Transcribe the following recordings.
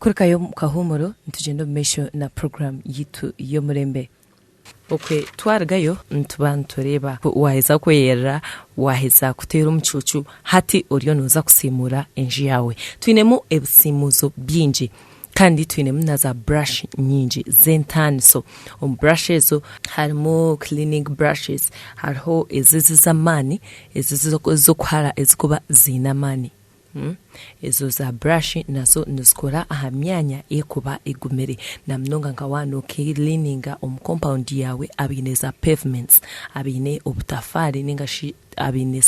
Tukurukayo omu kahuumuro nitugyenda omu maisho na puroguraamu yaitu y'omurembe. Okwe twarugayo nituba nitureeba waaheza kweyerera, waaheza kuteera omucuucu, hati oriyo nooza kusiimuura enju yaawe. Twinemu ebisiimuuzo bingi kandi twinemu na za burashi nyingi z'entaaniso. Omu burashi ezo harimu cleaning brushes, hariho ezi ez'amaani, ezi ez'okuhara ezirikuba ziine amaani. Ezo za burashi nazo nizikora aha myanya erikuba egumire na munonga nka waaba nokiriininga omu kompawundi yaawe abaine za pevumenti, abaine obutafaari ninga shi abaine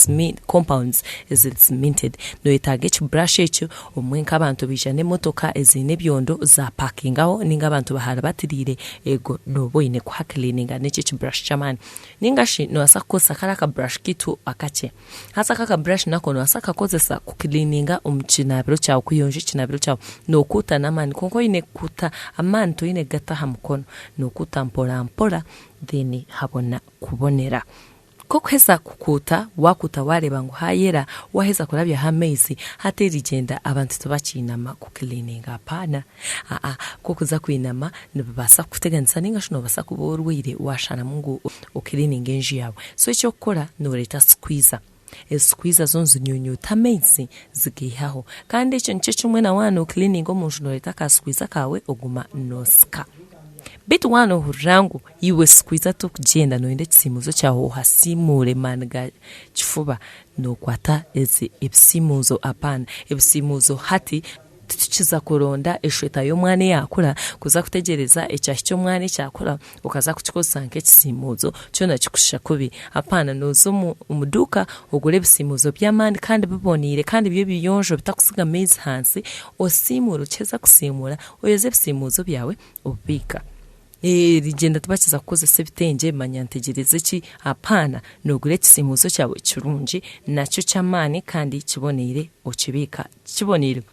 kompawundi eziri siminted, noyetaaga ekiburashi ekyo obumwe nk'abantu baija n'emotoka eziine ebyondo zapakingaho ninga abantu baharibatiriire ego nooba oine kuhakiriininga n'ekyo ekiburashi ky'amaani. Ninga shi noobaasa kukozesa kariya akaburashi kaitu akakye. Haza aka akaburashi nako noobaasa kukakozesa kukiriininga omu kinaabiro kyawe, kuyonja ekinaabiro kyawe. Nookuuta n'amaani kwonka oine kuta amaani toine kugata aha mukono, nookuuta mporampora then habona kubonera. Ku orikuheza kukuuta, waakuuta waareeba ngu haayera, waaheza kurabyaho amaizi, hati erigyenda abantu tibakiinama kukiriininga hapaana. Aa ku orikuza kwinama nibibaasa kukuteganisa nainga shi noobaasa kuba orwaire waasharamu ngu okiriininge enju yaawe. So eky'okukora nooreeta sikwiza. Ezi sikwiza zo nizinyunyuuta amaizi zigaihaho. Kandi ekyo nikyo kimwe na waaba nookiriininga omu nju nooreeta ka sikwiza kaawe oguma noosika. Beitu waaba noohurira ngu iwe sikwiza torikugyenda nooyenda ekisiimuzo kyawe ohasiimuure maani ga kifuba, nookwata ezi ebisiimuzo apaana. Ebisiimuzo hati. Titukiza kuronda eshweta y'omwana eyaakura kuza kutegyereza ekyahikya omwana ekyakura okaza kukikozesa nk'ekisiimuuzo kyona kikushusha kubi. Apaana nooza omu duuka ogure ebisiimuuzo by'amaani kandi biboneire kandi by'ebiyonjo bitakutsiga maizi ahansi osiimuure okiheza kusiimuura oyoze ebisiimuuzo byawe obibiika. Erigyenda tibakiza kukozesa ebitengye manya ntegyereze ki apaana nogura ekisiimuuzo kyawe kirungi nakyo ky'amaani kandi kiboneire okibiika kiboneire.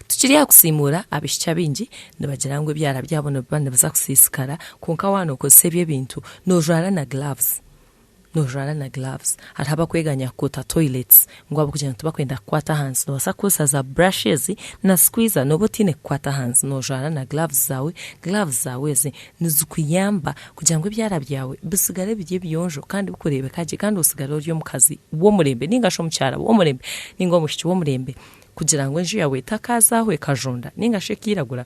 Tukiri aha kusiimuura abaishiki abaingi nibagira ngu ebyara byabo nibiba nibiza kusiisikara kwonka waaba nookozesa ebyo ebintu noojwara na gloves. Noojwara na gloves. Hariho abakweganya kukuuta toilets ngu ahabw'okugira ngu tibakwenda kukwata ahansi. Noobaasa kukozesa za brush ezi na squeezer nooba otaine kukwata ahansi. Noojwara na gloves zaawe. Gloves zaawe ezi nizikuyamba kugira ngu ebyara byawe bisigare biri ebiyonjo kandi bikureebeka gye kandi osigare ori omukazi w'omurembe nainga shi omukyara w'omurembe nainga omwishiki w'omurembe kugira ngu enju yaawe etakaaza aho ekajunda nainga shi ekairagura.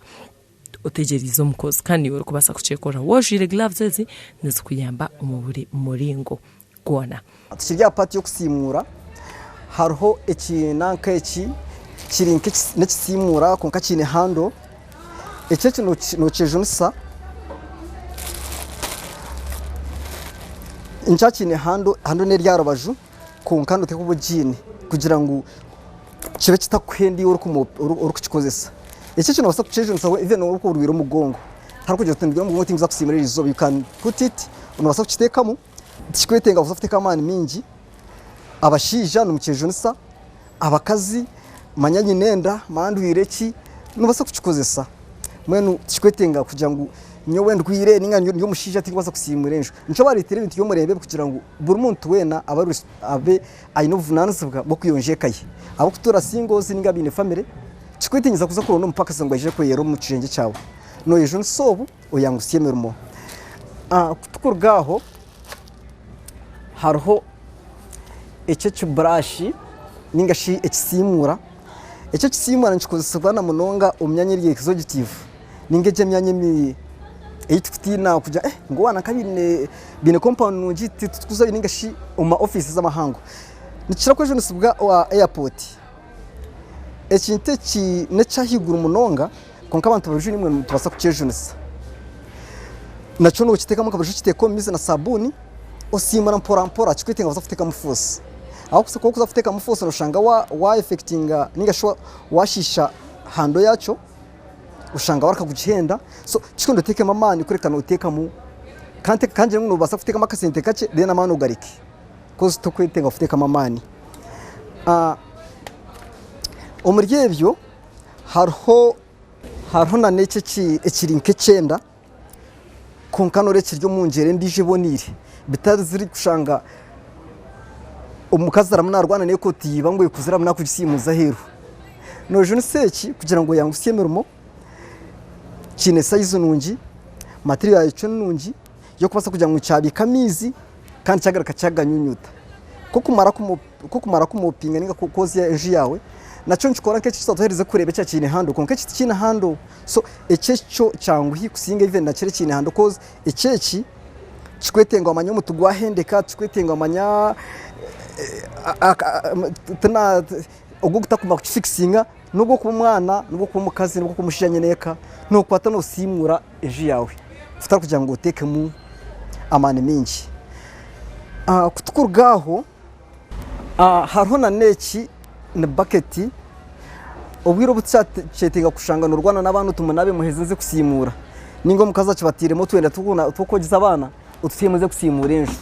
Otegyereize omukozi kandi niiwe orikubaasa kukyekorera. Waaba ojwaire gloves ezi nizikuyamba omu buri muringo gwona. Tukiri aha paati y'okusiimuura hariho ekinanka eki kiri nk'ekisiimuura kwonka kiine hando, eki eki nokyejunisa nikyo kiine hando, hando n'eri aha rubaju kwonka noteekwa kuba ogiine kugira ngu kibe kitakuhenda iwe orikukikozesa. Eki eki noobaasa kukyejunisa even waaba orwaire omugongo, harikugira oti ndwaire omugongo tinkuza kusiimura eri izooba, you can put it, noobaasa kukiteekamu, tikikwetenga kuza kuteekamu amaani maingi. Abashaija nimukyejunisa, abakazi manya nyine enda, manya ndwaire ki, noobaasa kukikozesa. Mbwenu tikikwetenga kugira ngu nyowe ndwaire ninga ndi omushaija tinkubaasa kusiimura enju. Nikyo bareetire ebintu by'omurembe ebi kugira ngu buri muntu weena abe aine obuvunaanizibwa bw'okuyonja eka ye. Abarikutuura singles ninga abaine famire, tikikwetengyesa kuza kuronda omupakasi ngu aije kweyera omu kishengye kyawe. Nooyejunisa obu oyangusya emirimo. Ku turikuruga aho, hariho eki ekiburashi ninga shi ekisiimuura. Eki ekisiimuura nikikozesibwa na munonga omu myanya eri exhaustive ninga egi emyanya ei turikutiina kugira ngu owa nanka baine compound nungi titurikuzayo ninga shi omu ma offices amahango. Nikikira kwejunisibwa aha airport. Ekintu eki n'ekyahaiguru munonga kwonka abantu burijo naimwe nitubaasa kukyejunisa. Nakyo nokiteekamu nka burijo okiteeka omu maizi na sabuuni osiimura mpora mpora tikikwetenga kuza kuteekamu force. Ahabw'okuba ku orikuza kuteekamu force noshanga wa effectinga ninga shi washiisha hando yaakyo oshanga waruka kugihenda so tikikunda oteekemu amaani kureka noteekamu kandi nobaasa kuteekamu akasente kakye then amaani ogareke. Kozi tokwetenga kuteekamu amaani. Omuri ebyo hariho hariho nana eki ekiri nk'ekyenda kwonka noreeba kiri omu ngyera endiijo eboneire bitari ziri kushanga omukazi arimu naarwana n'ekooti ya iba ngu ekuzire arimu naakugisiimuza aheeru. Noojunisa eki kugira ngu oyangusye emirimo, kiine sayizi nungi, material yaakyo ni nungi y'okubaasa kugira ngu kyabiika amaizi kandi kyagaruka kyaganyunyuta. Ku okumara kumopinga ninga kwozya enju yaawe, nakyo nikikora nk'eki eki twaherize kureeba ekya kiine hando kwonka eki tikiine hando. So eki kyo kyanguhi kusinga even na kiri ekiine hando koz eki eki tikikwetenga wamanya omuti gwahendeka, tikikwetenga wamanya ogwo ogutakumara kukifikisinga nobu okuba omwana, nobu okuba omukazi, nobu okuba omushaija nyineeka, nokwata nosiimuura enju yaawe kutari kugira ngu oteekemu amaani maingi. Ku turikuruga aho hariho nana eki ni baketi, obwire obu tukyetenga kushanga norwana n'abaana oti munaabe muheze nze kusiimuura ninga omukazi akibatairemu otwenda tw'okwogyeza abaana otuteemu nze kusiimuura enju.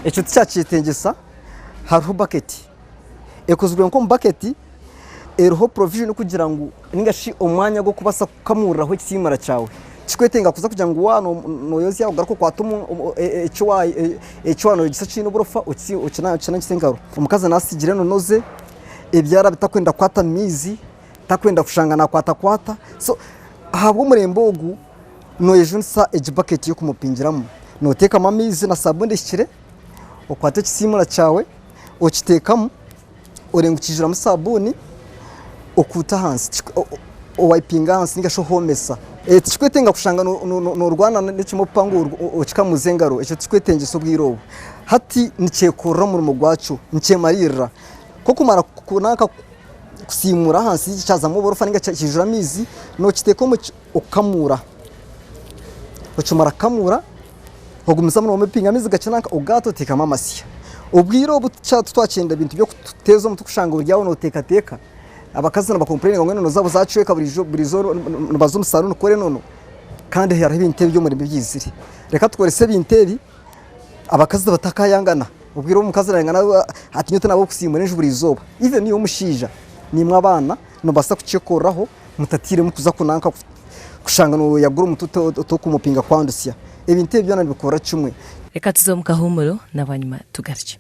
Ekyo tikyakyetengyesa hariho baketi. Ekozirwe nk'omu baketi eriho provision kugira ngu ninga shi omwanya gw'okubaasa kukamuriraho ekisiimura kyawe. Tikikwetenga kuza kugira ngu waaba noyozya ogaruke okwate eki waanoyogesa kiine oburofa okinangise engaro. Omukazi naasigira enono ze, ebyara bitakwenda kukwata mu maizi, takwenda kushanga naakwatakwata. So ahabw'omurembe ogu nooyejunisa egi baketi y'okumopingiramu. Nooteekamu amaizi na sabuuni ehikire, okwate ekisiimura kyawe okiteekamu, orenga okiijuramu saabuuni okuuta ahansi, owayipinga ahansi ninga shi ohoomesa. Tikikwetenga kushanga noorwana n'ekimopa ngu okikamuze engaro, ekyo tikikwetengyesa obwire obu. Hati nikyekorera omurimo gwakyo, nikyemariirira. Ku okumara kunanka kusiimuura ahansi kyazamu oburofa ninga kiijura amaizi, nookiteeka omu okukamuura. Okimara kukamuura, ogumizamu noomopinga amaizi gakye nanka ogaata oteekamu amasya. Obwire obu titwakyenda bintu by'okututeeza omutwe kushanga ori aho nooteekateeka, abakazi nibakompureyininga ngu enono zaabo zaacweka buriizooba nibaza omu saruuni kukora enono kandi hariho ebintu eby'omurembe ebiizire. Reka tukorese ebintu ebi abakazi batakayangana. Obwire obu omukazi arayangana ati nyowe tinaaba ow'okusiimuura enju buriizooba. Even naiwe omushaija naimwe abaana nimubaasa kukyekoreraho mutatiiremu kuza kunanka kushanga noyagura omutwe otokumupinga kwandusya. Ebintu ebi byona nibikorera kimwe. Reka tuze omu kahuumuro na bwanyima tugarukye.